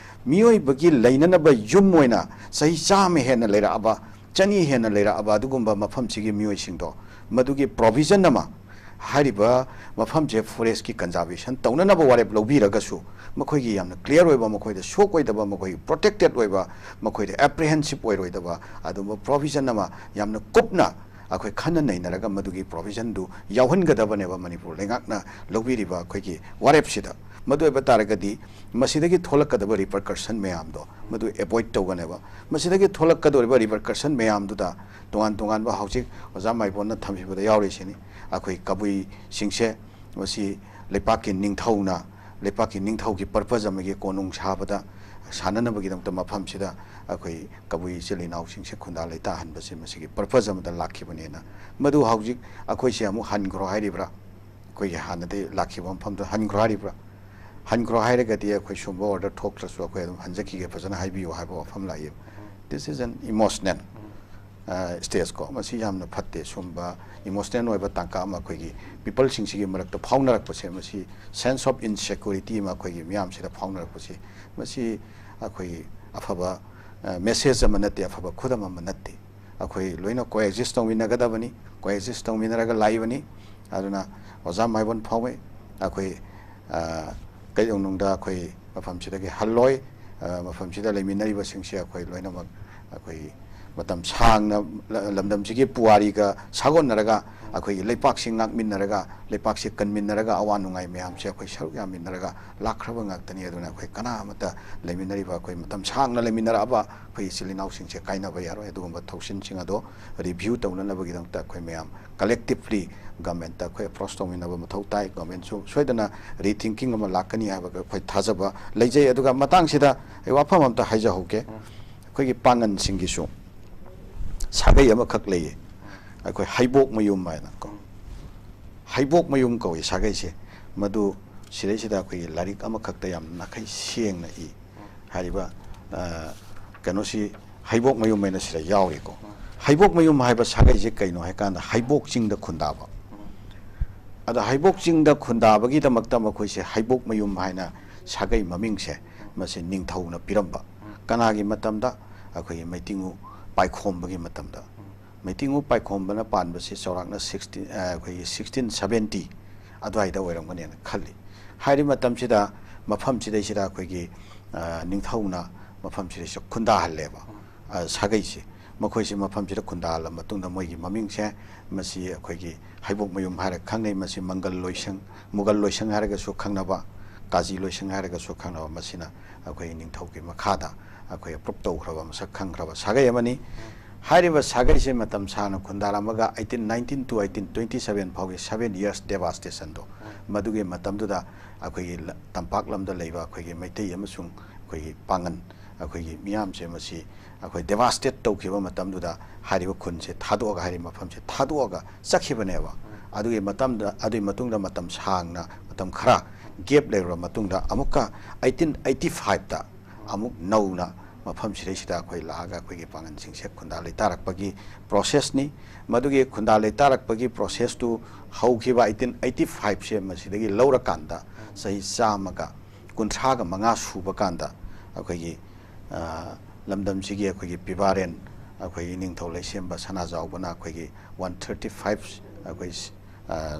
ꯃꯤꯑꯣꯏꯕꯒꯤ ꯂꯩꯅꯅꯕ ꯌꯨꯝ ꯑꯣꯏꯅ ꯆꯍꯤ ꯆꯥꯝꯃ ꯍꯦꯟꯅ ꯂꯩꯔꯛꯑꯕ, ꯆꯅꯤ ꯍꯦꯟꯅ ꯂꯩꯔꯛꯑꯕ ꯑꯗꯨꯒꯨꯝꯕ ꯃꯐꯝꯁꯤꯒꯤ ꯃꯤꯑꯣꯏꯁꯤꯡꯗꯣ, ꯃꯗꯨꯒꯤ ꯄ꯭ꯔꯣꯚꯤꯖꯟ ꯑꯃ, ꯍꯥꯏꯔꯤꯕ ꯃꯐꯝꯁꯦ ꯐꯣꯔꯦꯁꯀꯤ ꯀꯟꯖꯥꯔꯕꯦꯁꯟ ꯇꯧꯅꯅꯕ ꯋꯥꯔꯦꯞ ꯂꯧꯕꯤꯔꯒꯁꯨ, ꯃꯈꯣꯏꯒꯤ ꯌꯥꯝꯅ ꯀ꯭ꯂꯤꯌꯥꯔ ꯑꯣꯏꯕ, ꯃꯈꯣꯏꯗ ꯁꯣꯛ ꯑꯣꯏꯗꯕ, ꯃꯈꯣꯏꯒꯤ ꯄ꯭ꯔꯣꯇꯦꯛꯇꯦꯠ ꯑꯣꯏꯕ, ꯃꯈꯣꯏꯗ ꯑꯦꯄ꯭ꯔꯤꯍꯦꯟꯁꯤꯞ ꯑꯣꯏꯔꯣꯏꯗꯕ ꯑꯗꯨꯝꯕ ꯄ꯭ꯔꯣꯚꯤꯖꯟ ꯑꯃ ꯌꯥꯝꯅ ꯀꯨꯞꯅ ꯑꯩꯈꯣꯏ ꯈꯟꯅ ꯅꯩꯅꯔꯒ ꯃꯗꯨꯒꯤ ꯄ꯭ꯔꯣꯚꯤꯖꯟꯗꯨ ꯌꯥꯎꯍꯟꯒꯗꯕꯅꯦꯕ ꯃꯅꯤꯄꯨꯔ ꯂꯩꯉꯥꯛꯅ ꯂꯧꯕꯤꯔꯤꯕ ꯑꯩꯈꯣꯏꯒꯤ ꯋꯥꯔꯦꯞꯁꯤꯗ꯫ ꯃꯗꯨ ꯑꯣꯏꯕ ꯇꯥꯔꯒꯗꯤ ꯃꯁꯤꯗꯒꯤ ꯊꯣꯛꯂꯛꯀꯗꯕ ꯔꯤꯄꯔꯀꯁꯟ ꯃꯌꯥꯝꯗꯣ ꯃꯗꯨ ꯑꯦꯚꯣꯏꯗ ꯇꯧꯒꯅꯦꯕ꯫ ꯃꯁꯤꯗꯒꯤ ꯊꯣꯛꯂꯛꯀꯗꯧꯔꯤꯕ ꯔꯤꯄꯔꯀꯁꯟ ꯃꯌꯥꯝꯗꯨꯗ ꯇꯣꯉꯥꯟ ꯇꯣꯉꯥꯟꯕ ꯍꯧꯖꯤꯛ ꯑꯣꯖꯥ ꯃꯥꯏꯕꯣꯟꯅ ꯊꯝꯕꯤꯕꯗ ꯌꯥꯎꯔꯤꯁꯤꯅꯤ꯫ ꯑꯩꯈꯣꯏ ꯀꯕꯨꯏꯁꯤꯡꯁꯦ ꯃꯁꯤ ꯂꯩꯄꯥꯛꯀꯤ ꯅꯤꯡꯊꯧꯅ, ꯂꯩꯄꯥꯛꯀꯤ ꯅꯤꯡꯊꯧꯒꯤ ꯄꯔꯄꯁ ꯑꯃꯒꯤ ꯀꯣꯅꯨꯡ ꯁꯥꯕꯗ, ꯁꯥꯟꯅꯅꯕꯒꯤꯗꯃꯛꯇ ꯃꯐꯝꯁꯤꯗ ꯑꯩꯈꯣꯏ ꯀꯕꯨꯏ ꯏꯆꯤꯜ ꯏꯅꯥꯎꯁꯤꯡꯁꯦ ꯈꯨꯟꯗꯥ ꯂꯩꯇꯥꯍꯟꯕꯁꯦ ꯃꯁꯤꯒꯤ ꯄꯔꯄꯁ ꯑꯃꯗ ꯂꯥꯛꯈꯤꯕꯅꯦꯅ꯫ ꯃꯗꯨ ꯍꯧꯖꯤꯛ ꯑꯩꯈꯣꯏꯁꯦ ꯑꯃꯨꯛ ꯍꯟꯈ꯭ꯔꯣ ꯍꯥꯏꯔꯤꯕ꯭ꯔꯥ? ꯑꯩꯈꯣꯏꯒꯤ ꯍꯥꯟꯅꯗꯤ ꯂꯥꯛꯈꯤꯕ ꯃꯐꯝꯗ ꯍꯟꯈ꯭ꯔꯣ ꯍꯥꯏꯔꯤꯕ꯭ꯔꯥ? ꯍꯟꯈ꯭ꯔꯣ ꯍꯥꯏꯔꯒꯗꯤ ꯑꯩꯈꯣꯏ ꯁꯨꯝꯕ order ꯊꯣꯛꯇ꯭ꯔꯁꯨ ꯑꯩꯈꯣꯏ ꯑꯗꯨꯝ ꯍꯟꯖꯈꯤꯒꯦ, ꯐꯖꯅ ꯍꯥꯏꯕꯤꯌꯨ ꯍꯥꯏꯕ ꯋꯥꯐꯝ ꯂꯥꯛꯏ꯫ This is an emotional stage ꯀꯣ, ꯃꯁꯤ ꯌꯥꯝꯅ ꯐꯠꯇꯦ꯫ ꯁꯨꯝꯕ emotional ꯑꯣꯏꯕ ꯇꯥꯡꯀꯛ ꯑꯃ ꯑꯩꯈꯣꯏꯒꯤ peopleꯁꯤꯡꯁꯤꯒꯤ ꯃꯔꯛꯇ ꯐꯥꯎꯅꯔꯛꯄꯁꯦ, ꯃꯁꯤ sense of insecurity ꯑꯃ ꯑꯩꯈꯣꯏꯒꯤ ꯃꯤꯌꯥꯝꯁꯤꯗ ꯐꯥꯎꯅꯔꯛꯄꯁꯤ, ꯃꯁꯤ ꯑꯩꯈꯣꯏꯒꯤ ꯑꯐꯕ message ꯑꯃ ꯅꯠꯇꯦ, ꯑꯐꯕ ꯈꯨꯗꯝ ꯑꯃ ꯅꯠꯇꯦ꯫ ꯑꯩꯈꯣꯏ ꯂꯣꯏꯅ coexist ꯇꯧꯃꯤꯟꯅꯒꯗꯕꯅꯤ, coexist ꯇꯧꯃꯤꯟꯅꯔꯒ ꯂꯥꯛꯏꯕꯅꯤ꯫ ꯑꯗꯨꯅ ꯑꯣꯖꯥ ꯃꯥꯏꯕꯣꯟ ꯐꯥꯎꯃꯩ, ꯑꯩꯈꯣꯏ ꯀꯩꯗꯧꯅꯨꯡꯗ ꯑꯩꯈꯣꯏ ꯃꯐꯝꯁꯤꯗꯒꯤ ꯍꯜꯂꯣꯏ꯫ ꯃꯐꯝꯁꯤꯗ ꯂꯩꯃꯤꯟꯅꯔꯤꯕꯁꯤꯡꯁꯦ ꯑꯩꯈꯣꯏ ꯂꯣꯏꯅꯃꯛ ꯑꯩꯈꯣꯏ ꯃꯇꯝ ꯁꯥꯡꯅ ꯂꯝꯗꯝꯁꯤꯒꯤ ꯄꯨꯋꯥꯔꯤꯒ ꯁꯥꯒꯣꯟꯅꯔꯒ ꯑꯩꯈꯣꯏꯒꯤ ꯂꯩꯄꯥꯛꯁꯤ ꯉꯥꯛꯃꯤꯟꯅꯔꯒ, ꯂꯩꯄꯥꯛꯁꯤ ꯀꯟꯃꯤꯟꯅꯔꯒ, ꯑꯋꯥ ꯅꯨꯡꯉꯥꯏ ꯃꯌꯥꯝꯁꯦ ꯑꯩꯈꯣꯏ ꯁꯔꯨꯛ ꯌꯥꯃꯤꯟꯅꯔꯒ ꯂꯥꯛꯈ꯭ꯔꯕ ꯉꯥꯛꯇꯅꯤ꯫ ꯑꯗꯨꯅ ꯑꯩꯈꯣꯏ ꯀꯅꯥ ꯑꯃꯠꯇ ꯂꯩꯃꯤꯟꯅꯔꯤꯕ, ꯑꯩꯈꯣꯏ ꯃꯇꯝ ꯁꯥꯡꯅ ꯂꯩꯃꯤꯟꯅꯔꯛꯑꯕ ꯑꯩꯈꯣꯏ ꯏꯆꯤꯜ ꯏꯅꯥꯎꯁꯤꯡꯁꯦ ꯀꯥꯏꯅꯕ ꯌꯥꯔꯣꯏ꯫ ꯑꯗꯨꯒꯨꯝꯕ ꯊꯧꯁꯤꯟꯁꯤꯡ ꯑꯗꯣ review ꯇꯧꯅꯅꯕꯒꯤꯗꯃꯛꯇ ꯑꯩꯈꯣꯏ ꯃꯌꯥꯝ collectively governmentꯇ ꯑꯩꯈꯣꯏ approach ꯇꯧꯃꯤꯟꯅꯕ ꯃꯊꯧ ꯇꯥꯏ꯫ Governmentꯁꯨ ꯁꯣꯏꯗꯅ rethinking ꯑꯃ ꯂꯥꯛꯀꯅꯤ ꯍꯥꯏꯕ ꯑꯩꯈꯣꯏ ꯊꯥꯖꯕ ꯂꯩꯖꯩ꯫ ꯑꯗꯨꯒ ꯃꯇꯥꯡꯁꯤꯗ ꯑꯩ ꯋꯥꯐꯝ ꯑꯝꯇ ꯍꯥꯏꯖꯍꯧꯒꯦ꯫ ꯑꯩꯈꯣꯏꯒꯤ ꯄꯥꯡꯒꯟꯁꯤꯡꯒꯤꯁꯨ ꯁꯥꯒꯩ ꯑꯃꯈꯛ ꯂꯩꯌꯦ, ꯑꯩꯈꯣꯏ ꯍꯩꯕꯣꯛ ꯃꯌꯨꯝ ꯍꯥꯏꯅ ꯀꯣ꯫ ꯍꯩꯕꯣꯛ ꯃꯌꯨꯝ ꯀꯧꯏ ꯁꯥꯒꯩꯁꯦ꯫ ꯃꯗꯨ ꯁꯤꯗꯩꯁꯤꯗ ꯑꯩꯈꯣꯏꯒꯤ ꯂꯥꯏꯔꯤꯛ ꯑꯃꯈꯛꯇ ꯌꯥꯝ ꯅꯥꯈꯩ ꯁꯦꯡꯅ ꯏ꯫ ꯍꯥꯏꯔꯤꯕ ꯀꯩꯅꯣꯁꯤ ꯍꯩꯕꯣꯛ ꯃꯌꯨꯝ ꯍꯥꯏꯅ ꯁꯤꯗ ꯌꯥꯎꯔꯤꯀꯣ꯫ ꯍꯩꯕꯣꯛ ꯃꯌꯨꯝ ꯍꯥꯏꯕ ꯁꯥꯒꯩꯁꯦ ꯀꯩꯅꯣ ꯍꯥꯏꯀꯥꯟꯗ ꯍꯩꯕꯣꯛ ꯆꯤꯡꯗ ꯈꯨꯟꯗꯥꯕ꯫ ꯑꯗ ꯍꯩꯕꯣꯛ ꯆꯤꯡꯗ ꯈꯨꯟꯗꯥꯕꯒꯤꯗꯃꯛꯇ ꯃꯈꯣꯏꯁꯦ ꯍꯩꯕꯣꯛ ꯃꯌꯨꯝ ꯍꯥꯏꯅ ꯁꯥꯒꯩ ꯃꯃꯤꯡꯁꯦ ꯃꯁꯤ ꯅꯤꯡꯊꯧꯅ ꯄꯤꯔꯝꯕ꯫ ꯀꯅꯥꯒꯤ ꯃꯇꯝꯗ? ꯑꯩꯈꯣꯏꯒꯤ ꯃꯩꯇꯤꯡꯉꯨ ꯄꯥꯏꯈꯣꯝꯕꯒꯤ ꯃꯇꯝꯗ꯫ ꯃꯩꯇꯤꯡꯉꯨ ꯄꯥꯏꯈꯣꯝꯕꯅ ꯄꯥꯟꯕꯁꯤ ꯆꯥꯎꯔꯥꯛꯅ sixteen, ꯑꯩꯈꯣꯏꯒꯤ sixteen seventy ꯑꯗꯨꯋꯥꯏꯗ ꯑꯣꯏꯔꯝꯒꯅꯦꯅ ꯈꯜꯂꯤ꯫ ꯍꯥꯏꯔꯤꯕ ꯃꯇꯝꯁꯤꯗ ꯃꯐꯝꯁꯤꯗꯩꯁꯤꯗ ꯑꯩꯈꯣꯏꯒꯤ ꯅꯤꯡꯊꯧꯅ ꯃꯐꯝꯁꯤꯗꯩꯁꯤꯗ ꯈꯨꯟꯗꯥꯍꯜꯂꯦꯕ꯫ ꯁꯥꯒꯩꯁꯦ, ꯃꯈꯣꯏꯁꯦ ꯃꯐꯝꯁꯤꯗ ꯈꯨꯟꯗꯥꯍꯜꯂ ꯃꯇꯨꯡꯗ ꯃꯣꯏꯒꯤ ꯃꯃꯤꯡꯁꯦ, ꯃꯁꯤ ꯑꯩꯈꯣꯏꯒꯤ ꯍꯩꯕꯣꯛ ꯃꯌꯨꯝ ꯍꯥꯏꯔꯒ ꯈꯪꯅꯩ꯫ ꯃꯁꯤ ꯃꯪꯒꯜ ꯂꯣꯏꯁꯪ, ꯃꯨꯒꯜ ꯂꯣꯏꯁꯪ ꯍꯥꯏꯔꯒꯁꯨ ꯈꯪꯅꯕ, ꯀꯥꯖꯤ ꯂꯣꯏꯁꯪ ꯍꯥꯏꯔꯒꯁꯨ ꯈꯪꯅꯕ, ꯃꯁꯤꯅ ꯑꯩꯈꯣꯏ ꯅꯤꯡꯊꯧꯒꯤ ꯃꯈꯥꯗ ꯑꯩꯈꯣꯏ approve ꯇꯧꯈ꯭ꯔꯕ, ꯃꯁꯛ ꯈꯪꯈ꯭ꯔꯕ ꯁꯥꯒꯩ ꯑꯃꯅꯤ꯫ ꯍꯥꯏꯔꯤꯕ ꯁꯥꯒꯩꯁꯦ ꯃꯇꯝ ꯁꯥꯡꯅ ꯈꯨꯟꯗꯥꯔꯝꯃꯒ eighteen nineteen to eighteen twenty seven ꯐꯥꯎꯒꯤ seven years devastationꯗꯣ, ꯃꯗꯨꯒꯤ ꯃꯇꯝꯗꯨꯗ ꯑꯩꯈꯣꯏꯒꯤ ꯇꯝꯄꯥꯛ ꯂꯝꯗ ꯂꯩꯕ ꯑꯩꯈꯣꯏꯒꯤ ꯃꯩꯇꯩ ꯑꯃꯁꯨꯡ ꯑꯩꯈꯣꯏꯒꯤ ꯄꯥꯡꯒꯟ, ꯑꯩꯈꯣꯏꯒꯤ ꯃꯤꯌꯥꯝꯁꯦ ꯃꯁꯤ ꯑꯩꯈꯣꯏ devastate ꯇꯧꯈꯤꯕ ꯃꯇꯝꯗꯨꯗ ꯍꯥꯏꯔꯤꯕ ꯈꯨꯟꯁꯦ ꯊꯥꯗꯣꯛꯑꯒ, ꯍꯥꯏꯔꯤꯕ ꯃꯐꯝꯁꯦ ꯊꯥꯗꯣꯛꯑꯒ ꯆꯠꯈꯤꯕꯅꯦꯕ꯫ ꯑꯗꯨꯒꯤ ꯃꯇꯝꯗ, ꯑꯗꯨꯒꯤ ꯃꯇꯨꯡꯗ ꯃꯇꯝ ꯁꯥꯡꯅ, ꯃꯇꯝ ꯈꯔ ꯒꯦꯞ ꯂꯩꯔꯨꯔꯕ ꯃꯇꯨꯡꯗ ꯑꯃꯨꯛꯀ ꯑꯩꯇꯤꯟ ꯑꯩꯠꯇꯤ ꯐꯥꯏꯚꯇ ꯑꯃꯨꯛ ꯅꯧꯅ ꯃꯐꯝ ꯁꯤꯗꯩꯁꯤꯗ ꯑꯩꯈꯣꯏ ꯂꯥꯛꯑꯒ ꯑꯩꯈꯣꯏꯒꯤ ꯄꯥꯡꯒꯜꯁꯤꯡꯁꯦ ꯈꯨꯟꯗꯥ ꯂꯩꯇꯥꯔꯛꯄꯒꯤ ꯄ꯭ꯔꯣꯁꯦꯁꯅꯤ꯫ ꯃꯗꯨꯒꯤ ꯈꯨꯟꯗꯥ ꯂꯩꯇꯥꯔꯛꯄꯒꯤ ꯄ꯭ꯔꯣꯁꯦꯁꯇꯨ ꯍꯧꯈꯤꯕ ꯑꯩꯇꯤꯟ ꯑꯩꯠꯇꯤ ꯐꯥꯏꯚꯁꯦ ꯃꯁꯤꯗꯒꯤ ꯂꯧꯔꯀꯥꯟꯗ ꯆꯍꯤ ꯆꯥꯝꯃꯒ ꯀꯨꯟꯊ꯭ꯔꯥꯒ ꯃꯉꯥ ꯁꯨꯕ ꯀꯥꯟꯗ ꯑꯩꯈꯣꯏꯒꯤ, ꯑ, ꯂꯝꯗꯝꯁꯤꯒꯤ ꯑꯩꯈꯣꯏꯒꯤ ꯄꯤꯕꯥꯔꯦꯟ ꯑꯩꯈꯣꯏꯒꯤ ꯅꯤꯡꯊꯧ ꯂꯩꯁꯦꯝꯕ ꯁꯅꯥꯖꯥꯎꯕꯅ ꯑꯩꯈꯣꯏꯒꯤ ꯋꯥꯟ ꯊꯥꯔꯇꯤ ꯐꯥꯏꯚ ꯑꯩꯈꯣꯏ, ꯑ,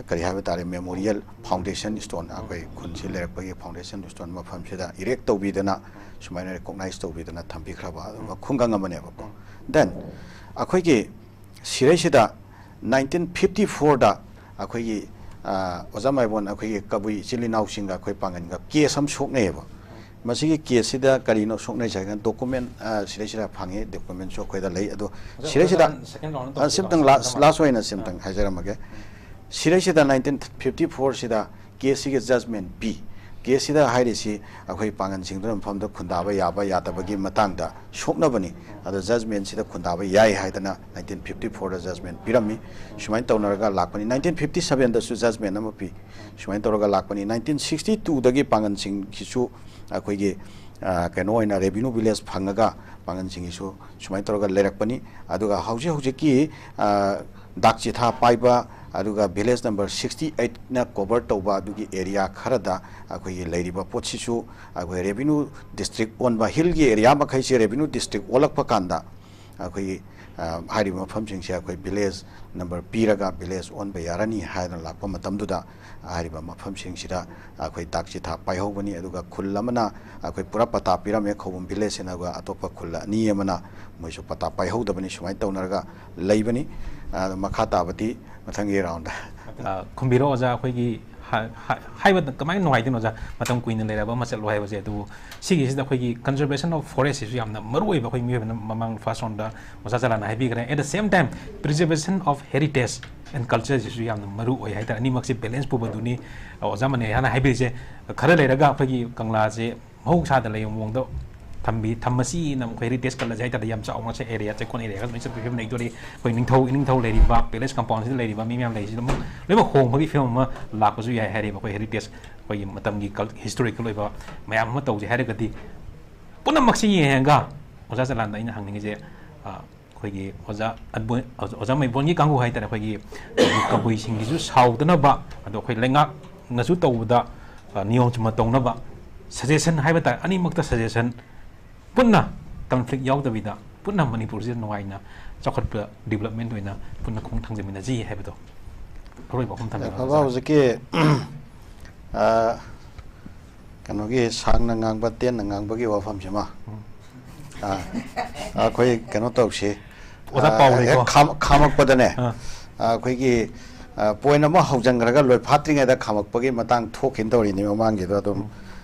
ꯀꯔꯤ ꯍꯥꯏꯕ ꯇꯥꯔꯦ, ꯃꯦꯃꯣꯔꯤꯌꯦꯜ ꯐꯥꯎꯟꯗꯦꯁꯟ ꯁ꯭ꯇꯣꯟ ꯑꯩꯈꯣꯏ ꯈꯨꯟꯁꯤ ꯂꯩꯔꯛꯄꯒꯤ ꯐꯥꯎꯟꯗꯦꯁꯟ ꯁ꯭ꯇꯣꯟ ꯃꯐꯝꯁꯤꯗ ꯏꯔꯦꯛ ꯇꯧꯕꯤꯗꯅ ꯁꯨꯃꯥꯏꯅ ꯔꯤꯀꯣꯛꯅꯥꯏꯁ ꯇꯧꯕꯤꯗꯅ ꯊꯝꯕꯤꯈ꯭ꯔꯕ ꯑꯗꯨꯒ ꯈꯨꯡꯒꯪ ꯑꯃꯅꯦꯕꯀꯣ꯫ Then ꯑꯩꯈꯣꯏꯒꯤ ꯁꯤꯔꯩꯁꯤꯗ ꯅꯥꯏꯟꯇꯤꯟ ꯐꯤꯐꯇꯤ ꯐꯣꯔꯗ ꯑꯩꯈꯣꯏꯒꯤ, ꯑ, ꯑꯣꯖꯥ ꯃꯥꯏꯕꯣꯟ ꯑꯩꯈꯣꯏꯒꯤ ꯀꯕꯨꯏ ꯏꯆꯤꯜ ꯏꯅꯥꯎꯁꯤꯡꯒ ꯑꯩꯈꯣꯏ ꯄꯥꯡꯒꯟꯒ ꯀꯦꯁ ꯑꯃ ꯁꯣꯛꯅꯩꯌꯦꯕ꯫ ꯃꯁꯤꯒꯤ ꯀꯦꯁꯁꯤꯗ ꯀꯔꯤꯅꯣ ꯁꯣꯛꯅꯩꯁꯦ ꯍꯥꯏꯔꯒꯅ ꯗꯣꯀꯨꯃꯦꯟ, ꯑ, ꯁꯤꯗꯩꯁꯤꯗ ꯐꯪꯉꯦ, ꯗꯣꯀꯨꯃꯦꯟꯁꯨ ꯑꯩꯈꯣꯏꯗ ꯂꯩ꯫ ꯑꯗꯣ ꯁꯤꯗꯩꯁꯤꯗ, ꯑ, ꯁꯤꯝꯇꯪ ꯂꯥꯁ, ꯂꯥꯁ ꯑꯣꯏꯅ ꯁꯤꯝꯇꯪ ꯍꯥꯏꯖꯔꯝꯃꯒꯦ꯫ ꯁꯤꯗꯩꯁꯤꯗ ꯅꯥꯏꯟꯇꯤꯟ ꯐꯤꯐꯇꯤ ꯐꯣꯔꯁꯤꯗ ꯀꯦꯁꯁꯤꯒꯤ ꯖꯖꯃꯦꯟ ꯄꯤ꯫ ꯀꯦꯁꯁꯤꯗ ꯍꯥꯏꯔꯤꯁꯤ ꯑꯩꯈꯣꯏ ꯄꯥꯡꯒꯟꯁꯤꯡꯗꯨꯅ ꯃꯐꯝꯗ ꯈꯨꯟꯗꯥꯕ ꯌꯥꯕ ꯌꯥꯗꯕꯒꯤ ꯃꯇꯥꯡꯗ ꯁꯣꯛꯅꯕꯅꯤ꯫ ꯑꯗꯣ ꯖꯖꯃꯦꯟꯁꯤꯗ ꯈꯨꯟꯗꯥꯕ ꯌꯥꯏ ꯍꯥꯏꯗꯅ ꯅꯥꯏꯟꯇꯤꯟ ꯐꯤꯐꯇꯤ ꯐꯣꯔꯗ ꯖꯖꯃꯦꯟ ꯄꯤꯔꯝꯃꯤ꯫ ꯁꯨꯃꯥꯏꯅ ꯇꯧꯅꯔꯒ ꯂꯥꯛꯄꯅꯤ꯫ ꯅꯥꯏꯟꯇꯤꯟ ꯐꯤꯐꯇꯤ ꯁꯕꯦꯟꯗꯁꯨ ꯖꯖꯃꯦꯟ ꯑꯃ ꯄꯤ꯫ ꯁꯨꯃꯥꯏꯅ ꯇꯧꯔꯒ ꯂꯥꯛꯄꯅꯤ꯫ ꯅꯥꯏꯟꯇꯤꯟ ꯁꯤꯛꯁꯇꯤ ꯇꯨꯗꯒꯤ ꯄꯥꯡꯒꯟꯁꯤꯡꯒꯤꯁꯨ ꯑꯩꯈꯣꯏꯒꯤ, ꯑ, ꯀꯩꯅꯣ ꯑꯣꯏꯅ ꯔꯦꯚꯤꯅ꯭ꯌꯨ ꯚꯤꯂꯦꯖ ꯐꯪꯉꯒ ꯄꯥꯡꯒꯟꯁꯤꯡꯒꯤꯁꯨ ꯁꯨꯃꯥꯏꯅ ꯇꯧꯔꯒ ꯂꯩꯔꯛꯄꯅꯤ꯫ ꯑꯗꯨꯒ ꯍꯧꯖꯤꯛ ꯍꯧꯖꯤꯛꯀꯤ, ꯑ, ꯗꯥꯛ ꯆꯤꯊꯥ ꯄꯥꯏꯕ, ꯑꯗꯨꯒ ꯚꯤꯂꯦꯖ ꯅꯝꯕꯔ ꯁꯤꯛꯁꯇꯤ ꯑꯩꯠꯅ ꯀꯣꯚꯔ ꯇꯧꯕ ꯑꯗꯨꯒꯤ ꯑꯦꯔꯤꯌꯥ ꯈꯔꯗ ꯑꯩꯈꯣꯏꯒꯤ ꯂꯩꯔꯤꯕ ꯄꯣꯠꯁꯤꯁꯨ ꯑꯩꯈꯣꯏ ꯔꯦꯚꯤꯅ꯭ꯌꯨ ꯗꯤꯁꯇ꯭ꯔꯤꯛ ꯑꯣꯟꯕ, ꯍꯤꯜꯒꯤ ꯑꯦꯔꯤꯌꯥ ꯃꯈꯩꯁꯦ ꯔꯦꯚꯤꯅ꯭ꯌꯨ ꯗꯤꯁꯇ꯭ꯔꯤꯛ ꯑꯣꯜꯂꯛꯄ ꯀꯥꯟꯗ ꯑꯩꯈꯣꯏꯒꯤ, ꯑ, ꯍꯥꯏꯔꯤꯕ ꯃꯐꯝꯁꯤꯡꯁꯦ ꯑꯩꯈꯣꯏ ꯚꯤꯂꯦꯖ ꯅꯝꯕꯔ ꯄꯤꯔꯒ ꯚꯤꯂꯦꯖ ꯑꯣꯟꯕ ꯌꯥꯔꯅꯤ ꯍꯥꯏꯗꯅ ꯂꯥꯛꯄ ꯃꯇꯝꯗꯨꯗ ꯍꯥꯏꯔꯤꯕ ꯃꯐꯝꯁꯤꯡꯁꯤꯗ ꯑꯩꯈꯣꯏ ꯗꯥꯛ ꯆꯤꯊꯥ ꯄꯥꯏꯍꯧꯕꯅꯤ꯫ ꯑꯗꯨꯒ ꯈꯨꯜ ꯑꯃꯅ ꯑꯩꯈꯣꯏ ꯄꯨꯔꯥ ꯄꯇꯥ ꯄꯤꯔꯝꯃꯦ, ꯈꯧꯕꯨꯝ ꯚꯤꯂꯦꯖ ꯍꯥꯏꯅ, ꯑꯗꯨꯒ ꯑꯇꯣꯞꯄ ꯈꯨꯜ ꯑꯅꯤ ꯑꯃꯅ ꯃꯣꯏꯁꯨ ꯄꯇꯥ ꯄꯥꯏꯍꯧꯗꯕꯅꯤ꯫ ꯁꯨꯃꯥꯏꯅ ꯇꯧꯅꯔꯒ ꯂꯩꯕꯅꯤ꯫ ꯑ, ꯃꯈꯥ ꯇꯥꯕꯗꯤ ꯃꯊꯪꯒꯤ ꯔꯥꯎꯟꯗ꯫ ꯑ, ꯈꯨꯝꯕꯤꯔꯣ ꯑꯣꯖꯥ, ꯑꯩꯈꯣꯏꯒꯤ ꯍꯥ-, ꯍꯥ-, ꯍꯥꯏꯕꯗ ꯀꯃꯥꯏꯅ ꯅꯨꯡꯉꯥꯏꯗꯣꯏꯅꯣ ꯑꯣꯖꯥ, ꯃꯇꯝ ꯀꯨꯏꯅ ꯂꯩꯔꯕ ꯑꯃ ꯆꯠꯂꯣ ꯍꯥꯏꯕꯁꯦ꯫ ꯑꯗꯨꯕꯨ ꯁꯤꯒꯤꯁꯤꯗ ꯑꯩꯈꯣꯏꯒꯤ conservation of forest ꯁꯤꯁꯨ ꯌꯥꯝꯅ ꯃꯔꯨ ꯑꯣꯏꯕ, ꯑꯩꯈꯣꯏ ꯃꯤꯑꯣꯏꯕꯅ ꯃꯃꯥꯡ ꯐꯥꯔꯁ ꯔꯥꯎꯟꯗ ꯑꯣꯖꯥ ꯆꯂꯥꯟꯅ ꯍꯥꯏꯕꯤꯈ꯭ꯔꯦ꯫ At the same time, preservation of heritage and culture ꯁꯤꯁꯨ ꯌꯥꯝꯅ ꯃꯔꯨ ꯑꯣꯏ ꯍꯥꯏꯇꯥꯔꯦ꯫ ꯑꯅꯤꯃꯛꯁꯦ ꯕꯦꯂꯦꯟꯁ ꯄꯨꯕꯗꯨꯅꯤ ꯑꯣꯖꯥ ꯃꯅꯦ ꯍꯥꯟꯅ ꯍꯥꯏꯕꯤꯔꯤꯁꯦ꯫ ꯈꯔ ꯂꯩꯔꯒ ꯑꯩꯈꯣꯏꯒꯤ ꯀꯪꯂꯥꯁꯦ ꯃꯍꯧꯁꯥꯗ ꯂꯩꯕ ꯃꯑꯣꯡꯗ ꯊꯝꯕꯤ ꯊꯝꯃꯁꯤꯅ ꯑꯩꯈꯣꯏ ꯍꯦꯔꯤꯇꯦꯖ ꯀꯜꯂꯁꯦ ꯍꯥꯏ ꯇꯥꯔꯗꯤ ꯌꯥꯝ ꯆꯥꯎꯅ ꯆꯠ ꯑꯦꯔꯤꯌꯥ ꯆꯦꯛꯀꯣꯟ ꯑꯦꯔꯤꯌꯥꯒ ꯂꯣꯏ ꯆꯠꯄꯒꯤ ꯐꯤꯕꯝ ꯂꯩꯗꯣꯔꯤ꯫ ꯑꯩꯈꯣꯏ ꯅꯤꯡꯊꯧ ꯏꯅꯤꯡꯊꯧ ꯂꯩꯔꯤꯕ ꯄꯦꯂꯦꯁ ꯀꯝꯄꯥꯎꯟꯁꯤꯗ ꯂꯩꯔꯤꯕ ꯃꯤ ꯃꯌꯥꯝ ꯂꯩꯔꯤꯁꯤꯗ ꯑꯃꯨꯛ ꯂꯣꯏꯅꯃꯛ ꯍꯣꯡꯕꯒꯤ ꯐꯤꯕꯝ ꯑꯃ ꯂꯥꯛꯄꯁꯨ ꯌꯥꯏ ꯍꯥꯏꯔꯤꯕ ꯑꯩꯈꯣꯏ ꯍꯦꯔꯤꯇꯦꯖ ꯑꯩꯈꯣꯏꯒꯤ ꯃꯇꯝꯒꯤ ꯀꯜ ꯍꯤꯁꯇꯣꯔꯤꯀꯦꯜ ꯑꯣꯏꯕ ꯃꯌꯥꯝ ꯑꯃ ꯇꯧꯁꯦ ꯍꯥꯏꯔꯒꯗꯤ ꯄꯨꯝꯅꯃꯛꯁꯤ ꯌꯦꯡꯉꯒ ꯑꯣꯖꯥ ꯆꯂꯥꯟꯗ ꯑꯩꯅ ꯍꯪꯅꯤꯡꯉꯤꯁꯦ ꯑꯩꯈꯣꯏꯒꯤ ꯑꯣꯖꯥ ꯑꯣꯖꯥ ꯃꯩꯕꯣꯟꯒꯤ ꯀꯥꯡꯕꯨ ꯍꯥꯏꯇꯥꯔꯦ ꯑꯩꯈꯣꯏꯒꯤ ꯀꯕꯨꯏꯁꯤꯡꯒꯤꯁꯨ ꯁꯥꯎꯗꯅꯕ ꯑꯗꯣ ꯑꯩꯈꯣꯏ ꯂꯩꯉꯥꯛꯅꯁꯨ ꯇꯧꯕꯗ ꯅꯤꯌꯣꯝ ꯆꯨꯝꯅ ꯇꯧꯅꯕ ꯁꯖꯦꯁꯟ ꯍꯥꯏꯕ ꯇꯥꯔꯦ ꯑꯅꯤꯃꯛꯇ ꯁꯖꯦꯁꯟ ꯄꯨꯟꯅ ꯀꯟꯐ꯭ꯂꯤꯛ ꯌꯥꯎꯗꯕꯤꯗ ꯄꯨꯟꯅ ꯃꯅꯤꯄꯨꯔꯁꯤꯗ ꯅꯨꯡꯉꯥꯏꯅ ꯆꯥꯎꯈꯠꯄ ꯗꯤꯕꯂꯞꯃꯦꯟ ꯑꯣꯏꯅ ꯄꯨꯟꯅ ꯈꯣꯡ ꯊꯥꯡꯖꯃꯤꯟꯅꯁꯤ ꯍꯥꯏꯕꯗꯣ ꯑꯔꯣꯏꯕ ꯋꯥꯐꯝ ꯊꯝꯖꯔꯒꯦ ꯐꯕ ꯍꯧꯖꯤꯛꯀꯤ ꯀꯩꯅꯣꯒꯤ ꯁꯥꯡꯅ ꯉꯥꯡꯕ ꯇꯦꯟꯅ ꯉꯥꯡꯕꯒꯤ ꯋꯥꯐꯝꯁꯤꯃ ꯑꯩꯈꯣꯏ ꯀꯩꯅꯣ ꯇꯧꯁꯤ ꯑꯣꯖꯥ ꯄꯥꯎ ꯂꯩꯀꯣ꯫ ꯍꯦꯛ ꯈꯥꯝ- ꯈꯥꯝꯃꯛꯄꯗꯅꯦ ꯑꯥ꯫ ꯑꯩꯈꯣꯏꯒꯤ ꯄꯣꯏꯟ ꯑꯃ ꯍꯧꯖꯤꯟꯈ꯭ꯔꯒ ꯂꯣꯏ ꯐꯥꯠꯇ꯭ꯔꯤꯉꯩꯗ ꯈꯥꯝꯃꯛꯄꯒꯤ ꯃꯇꯥꯡ ꯊꯣꯛꯈꯤꯅ ꯇꯧꯔꯤꯅꯤ ꯃꯃꯥꯡꯒꯤꯗꯣ ꯑꯗꯨꯝ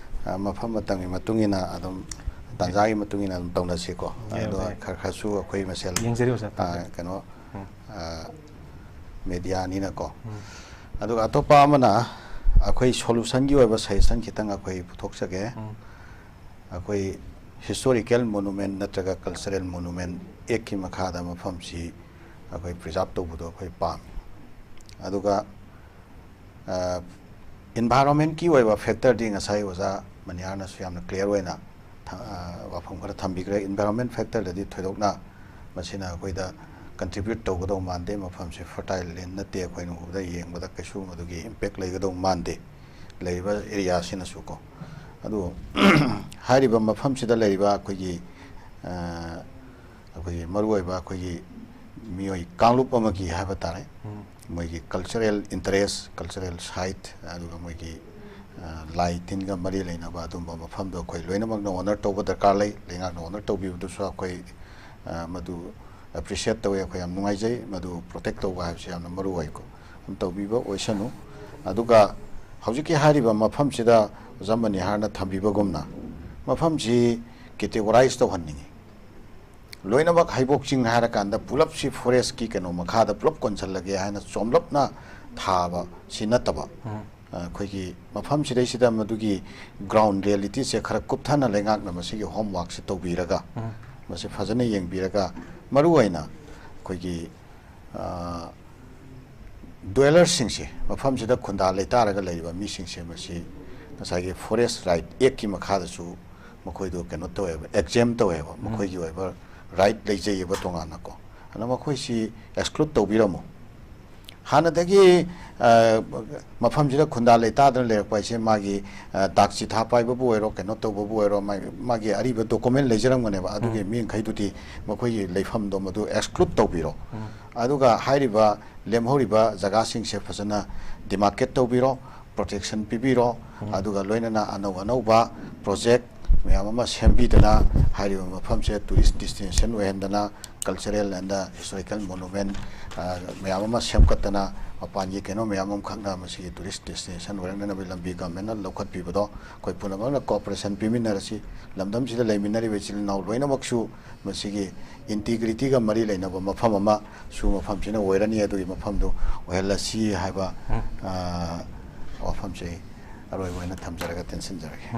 ꯃꯐꯝ ꯃꯇꯝꯒꯤ ꯃꯇꯨꯡ ꯏꯟꯅ ꯑꯗꯨꯝ ꯇꯥꯟꯖꯥꯒꯤ ꯃꯇꯨꯡ ꯏꯟꯅ ꯑꯗꯨꯝ ꯇꯧꯅꯁꯤꯀꯣ ꯌꯥꯏ, ꯑꯗꯣ ꯌꯥꯏ꯫ ꯈꯔ ꯈꯔꯁꯨ ꯑꯩꯈꯣꯏ ꯃꯁꯦꯜ ꯌꯦꯡꯖꯔꯤ ꯑꯣꯖꯥ꯫ ꯀꯩꯅꯣ ꯃꯦꯗꯤꯌꯥꯅꯤꯅꯀꯣ ꯑꯗꯨꯒ ꯑꯇꯣꯞꯄ ꯑꯃꯅ ꯑꯩꯈꯣꯏ ꯁꯣꯂꯨꯁꯟꯒꯤ ꯑꯣꯏꯕ ꯁꯖꯦꯁꯟ ꯈꯤꯇꯪ ꯑꯩꯈꯣꯏ ꯄꯨꯊꯣꯛꯆꯒꯦ꯫ ꯑꯩꯈꯣꯏ ꯍꯤꯁꯇꯣꯔꯤꯀꯦꯜ ꯃꯣꯅꯨꯃꯦꯟ ꯅꯠꯇ꯭ꯔꯒ ꯀꯜꯆꯔꯦꯜ ꯃꯣꯅꯨꯃꯦꯟ ꯑꯦꯛꯀꯤ ꯃꯈꯥꯗ ꯃꯐꯝꯁꯤ ꯑꯩꯈꯣꯏ ꯄ꯭ꯔꯤꯖꯥꯕ ꯇꯧꯕꯗꯣ ꯑꯩꯈꯣꯏ ꯄꯥꯝꯃꯤ꯫ ꯑꯗꯨꯒ ꯏꯟꯚꯥꯏꯔꯣꯟꯃꯦꯟꯀꯤ ꯑꯣꯏꯕ ꯐꯦꯛꯇꯔꯗꯤ ꯉꯁꯥꯏ ꯑꯣꯖꯥ ꯃꯅꯤꯍꯥꯔꯅꯁꯨ ꯌꯥꯝꯅ ꯀ꯭ꯂꯤꯌꯥꯔ ꯑꯣꯏꯅ ꯋꯥꯐꯝ ꯈꯔ ꯊꯝꯕꯤꯈ꯭ꯔꯦ꯫ ꯏꯟꯚꯥꯏꯔꯣꯟꯃꯦꯟ ꯐꯦꯛꯇꯔꯗꯗꯤ ꯊꯣꯏꯗꯣꯛꯅ ꯃꯁꯤꯅ ꯑꯩꯈꯣꯏꯗ ꯀꯟꯇ꯭ꯔꯤꯕ꯭ꯌꯨꯠ ꯇꯧꯒꯗꯧ ꯃꯥꯟꯗꯦ꯫ ꯃꯐꯝꯁꯤ ꯐꯔꯇꯥꯏꯜ ꯂꯦꯟ ꯅꯠꯇꯦ꯫ ꯑꯩꯈꯣꯏꯅ ꯎꯕꯗ ꯌꯦꯡꯕꯗ ꯀꯩꯁꯨ ꯃꯗꯨꯒꯤ ꯏꯝꯄꯦꯛ ꯂꯩꯒꯗꯧ ꯃꯥꯟꯗꯦ ꯂꯩꯔꯤꯕ ꯑꯦꯔꯤꯌꯥꯁꯤꯅꯁꯨ ꯀꯣ꯫ ꯑꯗꯨ ꯍꯥꯏꯔꯤꯕ ꯃꯐꯝꯁꯤꯗ ꯂꯩꯔꯤꯕ ꯑꯩꯈꯣꯏꯒꯤ ꯑꯩꯈꯣꯏꯒꯤ ꯃꯔꯨꯑꯣꯏꯕ ꯑꯩꯈꯣꯏꯒꯤ ꯃꯤꯑꯣꯏ ꯀꯥꯡꯂꯨꯞ ꯑꯃꯒꯤ ꯍꯥꯏꯕ ꯇꯥꯔꯦ꯫ ꯃꯣꯏꯒꯤ ꯀꯜꯆꯔꯦꯜ ꯏꯟꯇꯔꯦꯁ, ꯀꯜꯆꯔꯦꯜ ꯁꯥꯏꯠ, ꯑꯗꯨꯒ ꯃꯣꯏꯒꯤ ꯂꯥꯏ ꯇꯤꯟꯒ ꯃꯔꯤ ꯂꯩꯅꯕ ꯑꯗꯨꯝꯕ ꯃꯐꯝꯗꯣ ꯑꯩꯈꯣꯏ ꯂꯣꯏꯅꯃꯛꯅ ꯑꯣꯅꯔ ꯇꯧꯕ ꯗꯔꯀꯥꯔ ꯂꯩ꯫ ꯂꯩꯉꯥꯛꯅ ꯑꯣꯅꯔ ꯇꯧꯕꯤꯕꯗꯨꯁꯨ ꯑꯩꯈꯣꯏ ꯃꯗꯨ ꯑꯦꯄ꯭ꯔꯤꯁꯤꯌꯦꯠ ꯇꯧꯋꯤ꯫ ꯑꯩꯈꯣꯏ ꯌꯥꯝ ꯅꯨꯡꯉꯥꯏꯖꯩ꯫ ꯃꯗꯨ ꯄ꯭ꯔꯣꯇꯦꯛ ꯇꯧꯕ ꯍꯥꯏꯕꯁꯤ ꯌꯥꯝꯅ ꯃꯔꯨ ꯑꯣꯏꯀꯣ꯫ ꯑꯗꯨꯝ ꯇꯧꯕꯤꯕ ꯑꯣꯏꯁꯅꯨ꯫ ꯑꯗꯨꯒ ꯍꯧꯖꯤꯛꯀꯤ ꯍꯥꯏꯔꯤꯕ ꯃꯐꯝꯁꯤꯗ ꯑꯣꯖꯥ ꯃꯅꯤꯍꯥꯔꯅ ꯊꯝꯕꯤꯕꯒꯨꯝꯅ ꯃꯐꯝꯁꯤ ꯀꯦꯇꯦꯒꯣꯔꯥꯏꯁ ꯇꯧꯍꯟꯅꯤꯡꯉꯤ꯫ ꯂꯣꯏꯅꯃꯛ ꯍꯩꯕꯣꯛ ꯆꯤꯡ ꯍꯥꯏꯔꯀꯥꯟꯗ ꯄꯨꯂꯞꯁꯤ ꯐꯣꯔꯦꯁꯀꯤ ꯀꯩꯅꯣ ꯃꯈꯥꯗ ꯄꯨꯂꯞ ꯀꯣꯟꯁꯤꯜꯂꯒꯦ ꯍꯥꯏꯅ ꯆꯣꯝꯂꯞꯅ ꯊꯥꯕ ꯁꯤ ꯅꯠꯇꯕ, ꯑꯩꯈꯣꯏꯒꯤ ꯃꯐꯝꯁꯤꯗꯩꯁꯤꯗ ꯃꯗꯨꯒꯤ ground reality ꯁꯦ ꯈꯔ ꯀꯨꯞꯊꯅ ꯂꯩꯉꯥꯛꯅ ꯃꯁꯤꯒꯤ homework ꯁꯦ ꯇꯧꯕꯤꯔꯒ, ꯃꯁꯤ ꯐꯖꯅ ꯌꯦꯡꯕꯤꯔꯒ, ꯃꯔꯨꯑꯣꯏꯅ ꯑꯩꯈꯣꯏꯒꯤ, ꯑ, dweller ꯁꯤꯡꯁꯦ, ꯃꯐꯝꯁꯤꯗ ꯈꯨꯟꯗꯥ ꯂꯩꯇꯥꯔꯒ ꯂꯩꯔꯤꯕ ꯃꯤꯁꯤꯡꯁꯦ, ꯃꯁꯤ ꯉꯁꯥꯏꯒꯤ Forest Right Act ꯀꯤ ꯃꯈꯥꯗꯁꯨ ꯃꯈꯣꯏꯗꯣ ꯀꯩꯅꯣ ꯇꯧꯋꯦꯕ, exempt ꯇꯧꯋꯦꯕ, ꯃꯈꯣꯏꯒꯤ ꯑꯣꯏꯕ right ꯂꯩꯖꯩꯑꯕ ꯇꯣꯉꯥꯟꯅꯀꯣ꯫ ꯑꯗꯨꯅ ꯃꯈꯣꯏꯁꯤ exclude ꯇꯧꯕꯤꯔꯝꯃꯨ꯫ ꯍꯥꯟꯅꯗꯒꯤ, ꯑ, ꯃꯐꯝꯁꯤꯗ ꯈꯨꯟꯗꯥ ꯂꯩꯇꯥꯗꯅ ꯂꯩꯔꯛꯄ ꯍꯥꯏꯁꯦ, ꯃꯥꯒꯤ, ꯑ, ꯗꯥꯛ ꯆꯤꯊꯥ ꯄꯥꯏꯕꯕꯨ ꯑꯣꯏꯔꯣ, ꯀꯩꯅꯣ ꯇꯧꯕꯕꯨ ꯑꯣꯏꯔꯣ, ꯃꯥꯒꯤ, ꯃꯥꯒꯤ ꯑꯔꯤꯕ document ꯂꯩꯖꯔꯝꯒꯅꯦꯕ, ꯑꯗꯨꯒꯤ ꯃꯤꯈꯩꯗꯨꯗꯤ ꯃꯈꯣꯏꯒꯤ ꯂꯩꯐꯝꯗꯣ ꯃꯗꯨ exclude ꯇꯧꯕꯤꯔꯣ꯫ ꯑꯗꯨꯒ ꯍꯥꯏꯔꯤꯕ ꯂꯦꯝꯍꯧꯔꯤꯕ ꯖꯒꯥꯁꯤꯡꯁꯦ ꯐꯖꯅ demarcate ꯇꯧꯕꯤꯔꯣ, protection ꯄꯤꯕꯤꯔꯣ, ꯑꯗꯨꯒ ꯂꯣꯏꯅꯅ ꯑꯅꯧ ꯑꯅꯧꯕ project ꯃꯌꯥꯝ ꯑꯃ ꯁꯦꯝꯕꯤꯗꯅ, ꯍꯥꯏꯔꯤꯕ ꯃꯐꯝꯁꯦ tourist destination ꯑꯣꯏꯍꯟꯗꯅ, cultural and historical monument, ꯑ, ꯃꯌꯥꯝ ꯑꯃ ꯁꯦꯝꯒꯠꯇꯅ, ꯃꯄꯥꯟꯒꯤ ꯀꯩꯅꯣ ꯃꯌꯥꯝ ꯑꯃꯈꯛꯅ ꯃꯁꯤꯒꯤ tourist destination ꯑꯣꯏꯔꯛꯅꯅꯕꯒꯤ ꯂꯝꯕꯤ government ꯅ ꯂꯧꯈꯠꯄꯤꯕꯗꯣ ꯑꯩꯈꯣꯏ ꯄꯨꯝꯅꯃꯛꯅ cooperation ꯄꯤꯃꯤꯟꯅꯔꯁꯤ꯫ ꯂꯝꯗꯝꯁꯤꯗ ꯂꯩꯃꯤꯟꯅꯔꯤꯕ ꯏꯆꯤꯜ ꯏꯅꯥꯎ ꯂꯣꯏꯅꯃꯛꯁꯨ ꯃꯁꯤꯒꯤ integrity ꯒ ꯃꯔꯤ ꯂꯩꯅꯕ ꯃꯐꯝ ꯑꯃꯁꯨ ꯃꯐꯝꯁꯤꯅ ꯑꯣꯏꯔꯅꯤ, ꯑꯗꯨꯒꯤ ꯃꯐꯝꯗꯨ ꯑꯣꯏꯍꯜꯂꯁꯤ ꯍꯥꯏꯕ, ꯑ, ꯋꯥꯐꯝꯁꯦ ꯑꯩ ꯑꯔꯣꯏꯕ ꯑꯣꯏꯅ ꯊꯝꯖꯔꯒ ꯇꯦꯟꯁꯤꯟꯖꯔꯒꯦ꯫